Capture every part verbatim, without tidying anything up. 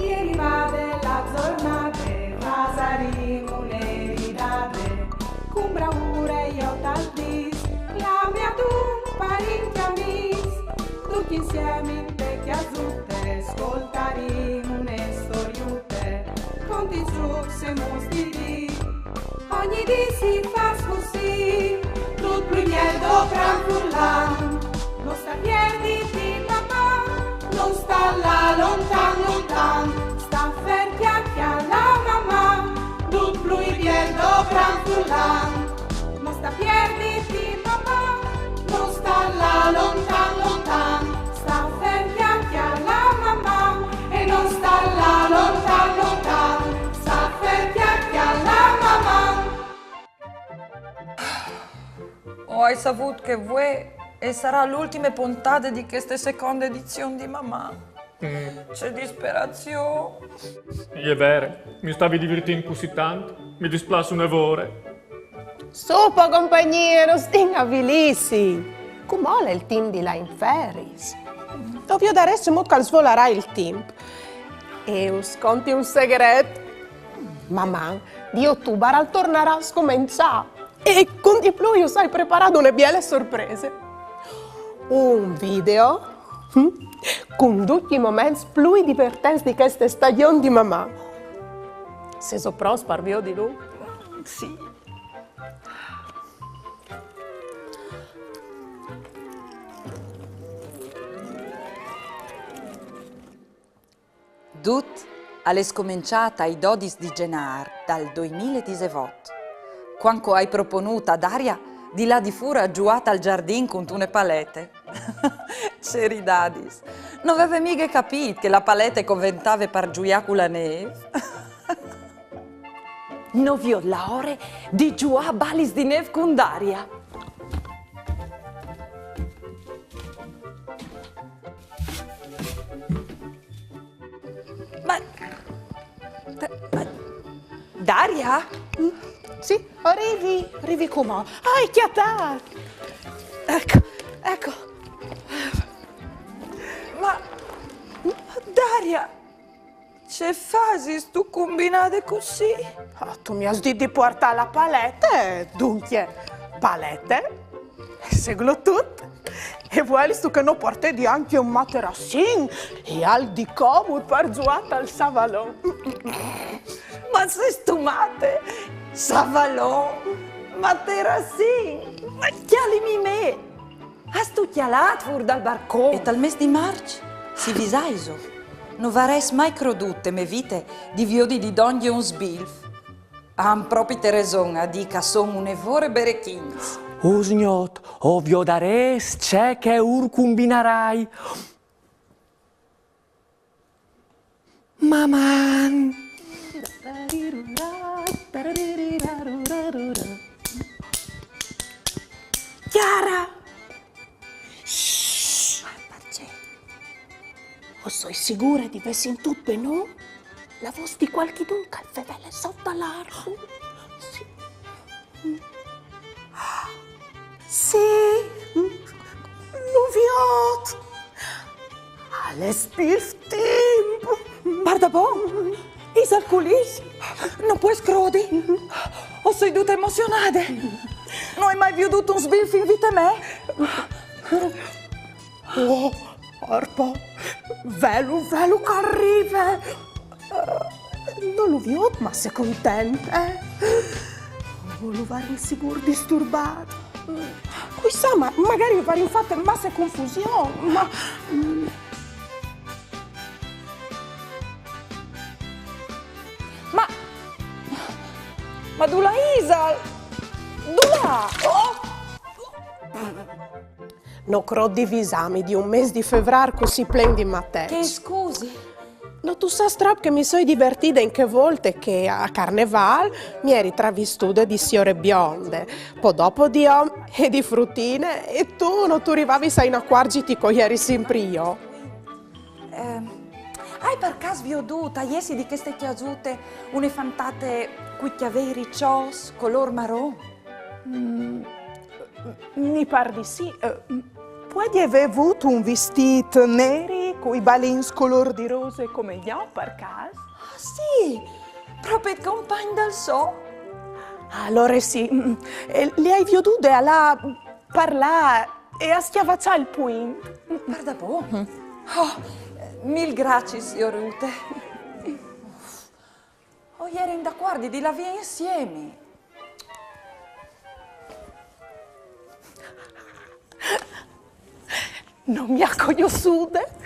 Ieri vade la zornade, fasarìn une ridade, cun braure jo tal dis, clame a dun parint e amis, ducj insiemi inte cjasute, scoltarìn une storiute, conti, zucs e muts di dì. Ogni dì si fâs cussì, dut plui biel dopran furlan. No sta pierditi, Maman, no sta lâ lontan, lontan. Sta fer, cjale, cjale Maman, dut plui biel dopran furlan. No sta pierditi, Maman, no sta lâ lontan, lontan. Sta fer, cjale, cjale Maman, e no sta lâ lontan, lontan. Sta fer, cjale, cjale Maman. O ai savût che vuê e sarà la ultime pontade di cheste seconde edizion di Maman. Mm. Ce disperazion. E je vere, mi stavi divertint cussì tant, mi displâs une vore. Su po, compagnie, no stin avilîsi. Cumò al è il timp di lâ in feriis. O viodarês cemût che al svolarà il timp. E us conti un segret. Maman, di otubar al tornarà a scomençâ. E cun di plui us ai preparât une biele sorprese. Un video, hm, cun ducj i moments plui divertents di cheste stagjon di Maman. Sêso pronts par viodilu? Sì. Dut al è scomençât ai dodis di Zenâr dal doimil e disevot, cuant che o ai proponût a Daria di lâ di fûr a zuiâ tal zardin cuntune palete. Ce ridadis! No veve mighe capît che la palete e coventave par zuiâ cu la nêf. No viôt la ore di zuiâ a balis di nêf cun Daria. Ma, ma, Daria? Mm, sì, o rivi, o rivi cumò. Ah, o ai cjatât! Eco, eco. Ma, Daria, ce fasistu cumbinade cussì? Ah, tu mi âs dit di puartâ la palete, duncje, palete, e se glotut. E vuelistu che no puartedi ancje un materassin e alc di comut par zuiâ tal savalon? Ma sêstu mate? Savalon? Materassin? Ma cjalimi me! Âstu cjalât fûr dal barcon? E tal mês di Març si visaiso. No varès mai crodût te mê vite di viodi di dongje un sbilf. A àn propit reson a dî che a son une vore berechints. Usgnot, o viodarês ce che ur cumbinarai. Maman! Chiara! Shh! Parcè? O soi sigure di vê sintût benon la vôs di cualchidun che al fevele sot dal arbul. Sì. Sì, lu viôt. Al è sbilf timp. Pardabon? Isal culì? No pues crodi. O soi dute emozionade. No ai mai viodût un sbilf in vite mê. Oh, orpo, velu, velu che al rive. Eh, no lu viôt masse content, eh? Oh, lu varìn sigûr disturbât. Cui sa, ma magari o varìn fate masse confusion, ma... Ma, ma dulà isal? Dulà? Oh! No crôt di visâmi di un mês di Fevrâr cussì plen di matets. Che scusi? No tu sâs trop che mi soi divertide in chê volte che a Carnevâl mi jeri travistude di siore bionde, po dopo di om e di frutine, e tu no tu rivavis a inacuarziti che o jeri simpri jo. Ehm, ai par câs viodût a jessi di cheste cjasute une fantate cui cjavei riçots colôr maron? Mm, mi pâr di sì. Eh, puedie vê vût un vistît neri Cui balins colôr di rose come jo, par câs? Ah, sì! Propit compagn dal so. Alore sì, mm, eh, le ai viodude a lâ par là e a scjavaçâ il puint. Pardabon? Oh, mil graciis, siôr Ute. O jerin dacuardi di lâ vie insiemi. No mi à cognossude?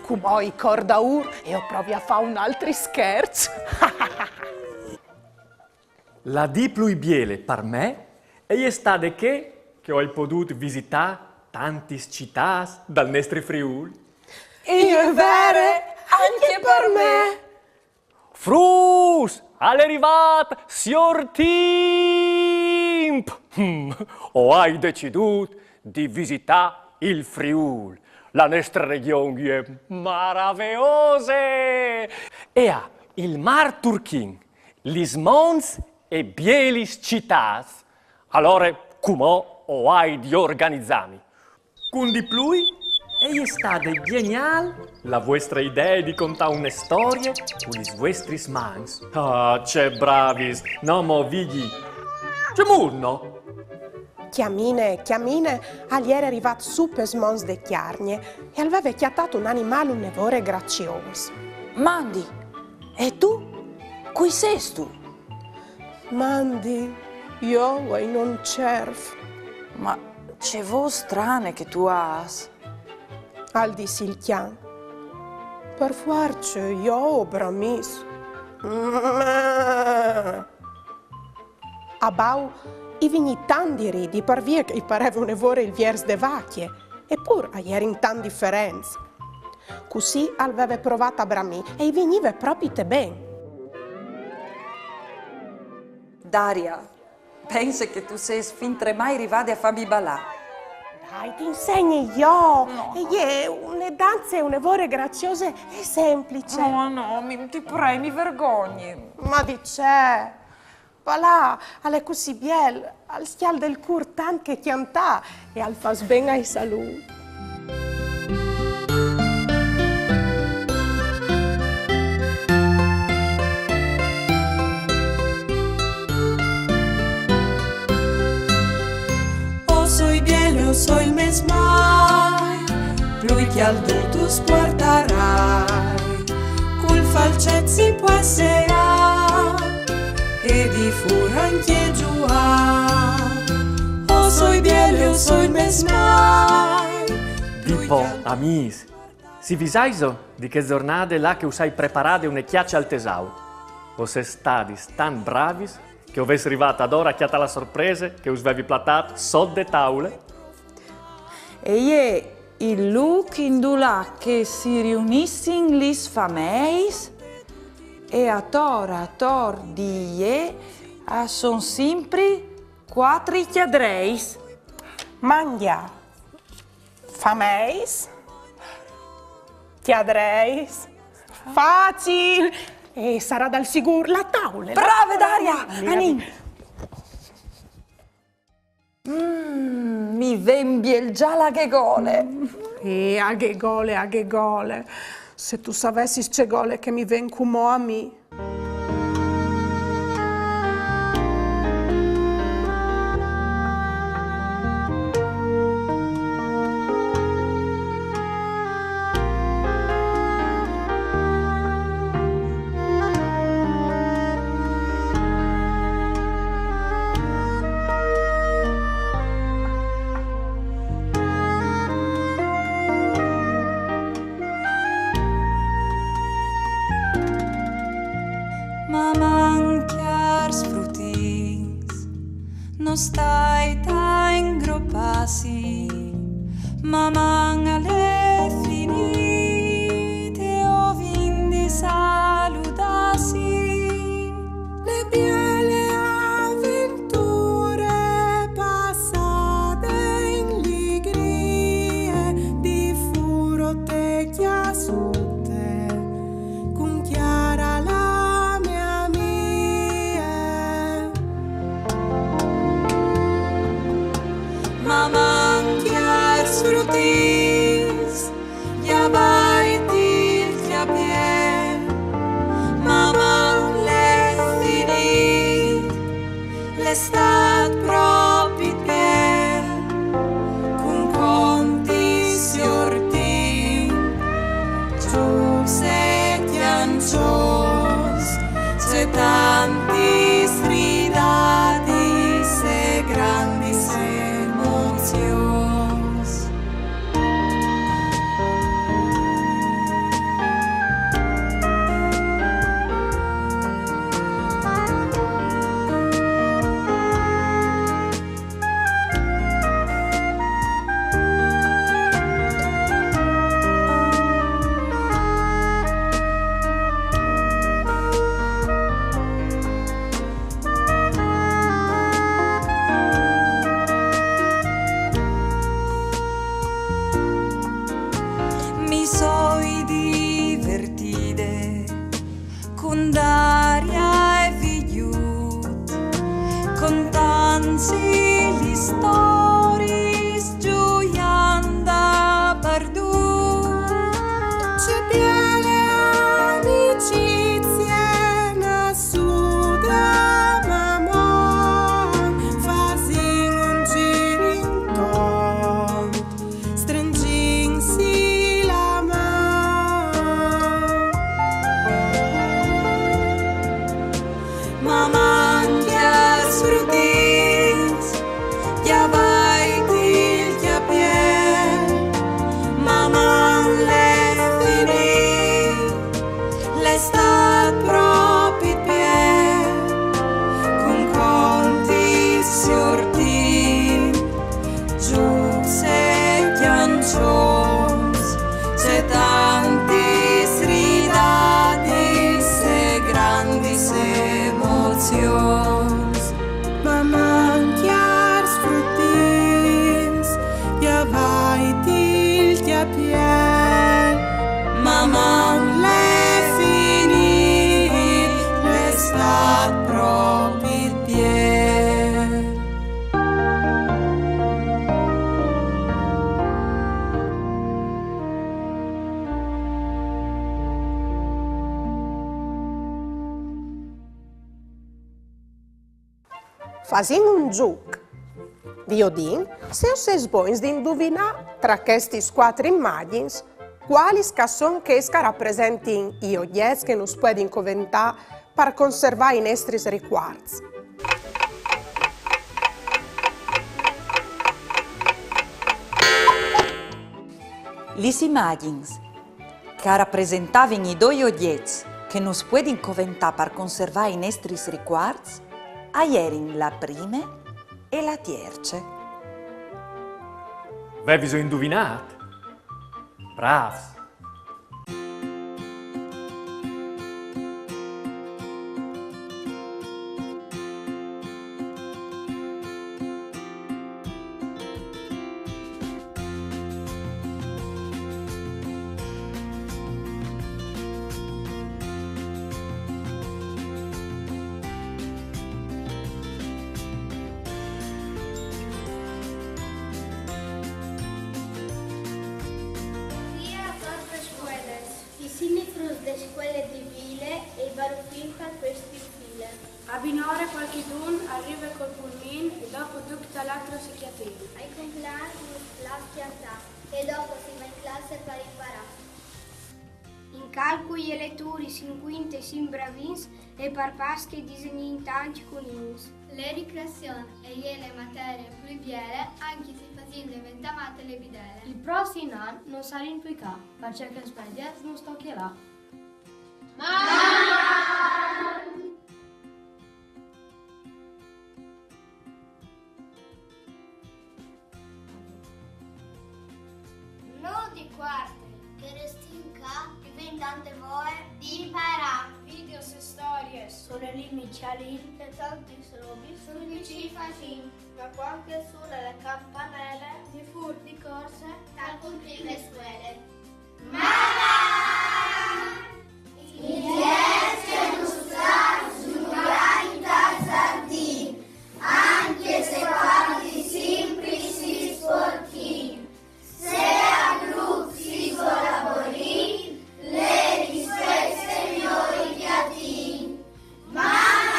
Cumò i cor daûr e o provi a fâ un altri scherç. La dì plui biele par me e je stade chê che o ai podût visitâ tantis citâts dal nestri Friûl. E je vere, ancje par me! Fruts, al è rivât siôr Timp! Hm, o ai decidût di visitâ il Friûl, la nestre regjon e je maraveose! E à il mâr turchin, lis monts e bielis citâts. Alore, cumò o ai di organizâmi. Cun di plui, e je stade gjeniâl la vuestre idee di contâ une storie cu lis vuestris mans. Ah, ce bravis! No mo, Vigji. Cemût no? Cjamine, cjamine, al jere rivât sù pes monts de Cjargne e al veve cjatât un animâl une vore graciôs. Mandi, e tu? Cui sêstu? Mandi, jo o ai non cerf. Ma ce vôs strane che tu âs! Al dîs il cjan. Par fuarce jo o bramìs. Abau i vignì tant di ridi, parvie che i pareve une vore il viers de vacje, epûr a jerin tant diferents. Cussì al veve provât a bramî e i vignive propite ben. Daria, pense che tu sês fintremai rivade a fâmi balâ. Dai, ti insegni jo. No, e je une danze une vore graciose e semplice. No, no, mi, ti prei, mi vergogni. Ma di ce? Balâ al è cussì biel, al scjalde il cûr tant che cjantâ e al fâs ben ai salût. O soi biele, o soi il mês mai, plui cjaldut us puartarai, cul falcet si pues seâ e di fûr ancje zuâ. O soi biele, o soi il mês mai. Di po, amîs, si visaiso di chê zornade là che us ai preparade une cjace al tesaur? O sês stadis tant bravis che o vês rivât adore a cjatâ la sorprese che us vevi platât sot de taule. E je il lûc indulà che si riunissin lis fameis e ator ator di jê a son simpri cuatri cjadreis. Mangjâ, fameis, cjadreis. Facil! E sarà dal sigûr la taule, la taule. Brave, Daria! Anìn. Mm, mi ven biel za la ghe gole. Eh, a ghe gole, a ghe gole. Se tu savessis ce gole che mi ven cumò a mi. Maman, cjârs frutins, no stait a ingropâsi, Maman, al è finît e o vin di saludâsi. Le biele aventure passade in ligrie, di fûr o te cjasute, cun Chiara la mê amie. Maman, cjârs frutins, Fasìn un zûc. Viodìn se o sês bogns di induvinâ tra chestis cuatri imagjins cualis ch'a son chês ch'a rapresentin i ogjets che nus puedin coventâ par conservâ i nestris ricuarts. Lis imagjins ch'a rapresentavin i doi ogjets che nus puedin coventâ par conservâ i nestris ricuarts a jerin la prime e la tierce. Vêso induvinât? Brâfs! Vie a cuatri scuelis. I semi fruts de scuele di vile e i barufin par cuesti file. A binore cualchidun al rive cul pulmin e dopo ducj tal atro si cjatìn. Ai cumplâts nus plâs cjantâ e dopo si va in classe par imparâ. In calcul e leture sin cuints e sin bravins e par Pasche disegnìn tancj cunins. Le ricreazion e je le materie plui biele, ancje se i fasìn deventâ mate le bidele. Il prossim an no sarìn plui ca, parcè che il sbaliet nus tocje lâ. No di cuarte, che restìn ca, i vin tante voie di imparâ. Videos e storiis su le limbis cjalin e tantis robis su cui ci fasìn. Ma cuant che a sune le campanele, di fûr di corse, tal cumplìn le scuele. Maman! I dîs che nus plâs zuiâ intal zardin, ancje se cualchi simpri si sporchìn. Se a grups si colaborìn, le rispueste miôr i cjatìn. Maman!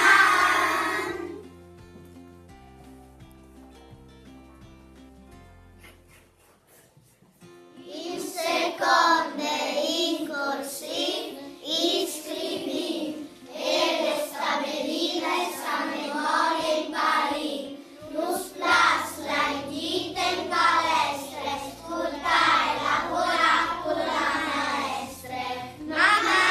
In seconde, in corsiv, i scrivìn e le stabeline a memorie i imparìn. Nus plâs lâ in dite in palestre, scoltâ e lavorâ cu la maestre. Maman!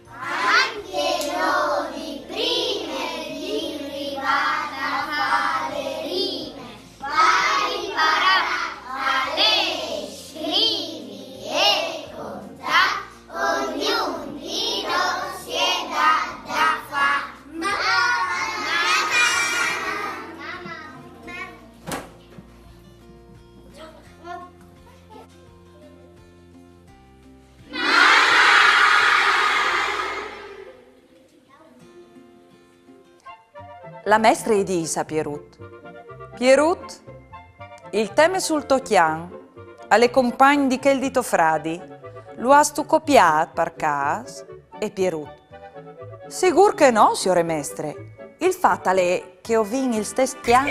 Ancje nô di prime vin rivât a fâ le rime, par imparâ a lei, scrivi e contâ, ognun di nô si è dât da fâ. Maman! Maman! La mestre i dîs a Pierut: Pierut, il teme sul to cjan al è compagn di chel di to fradi. Lu âstu copiât par câs? E Pierut: Sigûr che no, siore mestre. Il fat al è che o vin il stes cjan.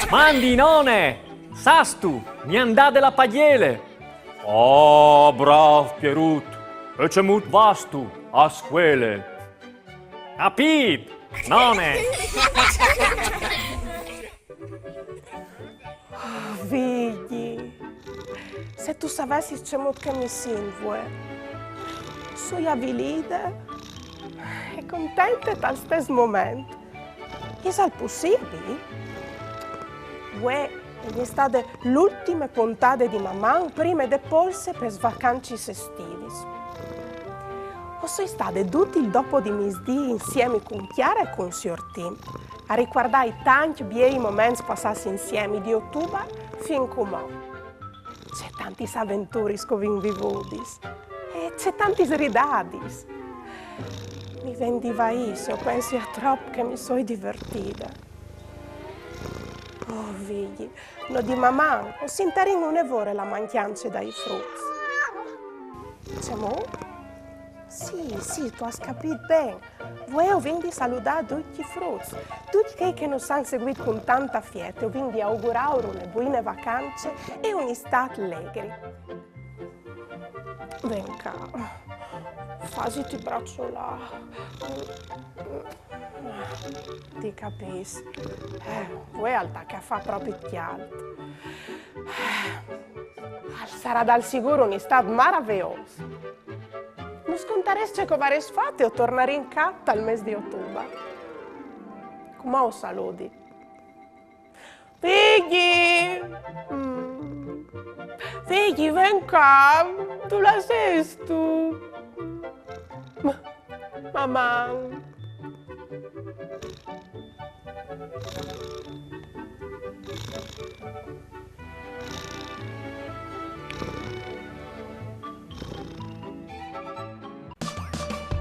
Mandi, none! Sâstu, mi àn dade la pagjele. Oh, brâf Pierut! E cemût vâstu a scuele? Capît, none? Oh, Vigji, se tu savessis cemût che mi sint vuê. Soi avilide e contente tal stes moment. Isal pussibil? Vuê e je stade l'ultime pontade di Maman prime de pôrse pes vacancis estivis. O soi stade dut il dopo di misdì insiemi cun Chiara e cun siôr Tim a ricuardâ i tancj biei moments passâts insiemi di Otubar fin cumò. Ce tantis aventuris che o vin vivudis e ce tantis ridadis. Mi ven di vaî se o pensi a trop che mi soi divertide. Oh, Vigji, nô di Maman o sintarìn une vore la mancjance dai fruts. Cemût? Sì, sì, tu âs capît ben. Vuê o vin di saludâ ducj i fruts, ducj chei che nus àn seguît cun tant afiet, o vin di augurâur une buine vacance e un Istât legri. Ven ca, fasiti braçolâ. Ti capìs. Eh, vuê al tache a fâ propit cjalt. Al sarà dal sigûr un Istât maraveôs. Nus contarês ce che o varês fat e o tornarìn ca tal mês di Otubar. Cumò o saludi. Figli! Mm. Figli, ven ca! Dulà sêstu? Maman!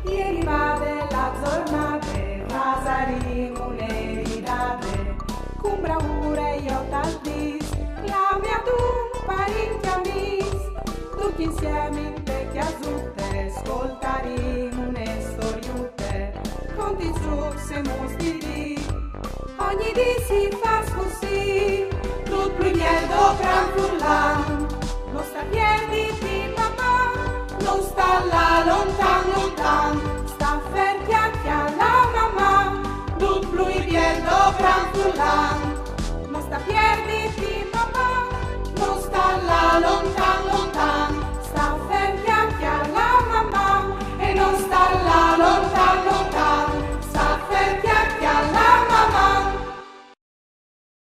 E rivade la zornade, fasarìn une ridade, cun braure jo tal dîs, clamìn un parint amîs, ducj insiemi inte cjasute, scoltarìn une storiute, contìn zûcs e muts di dì. Ogni dì si fâs cussì, dut plui biel dal gran furlan, no sta piedi di papà, no sta lâ lontan.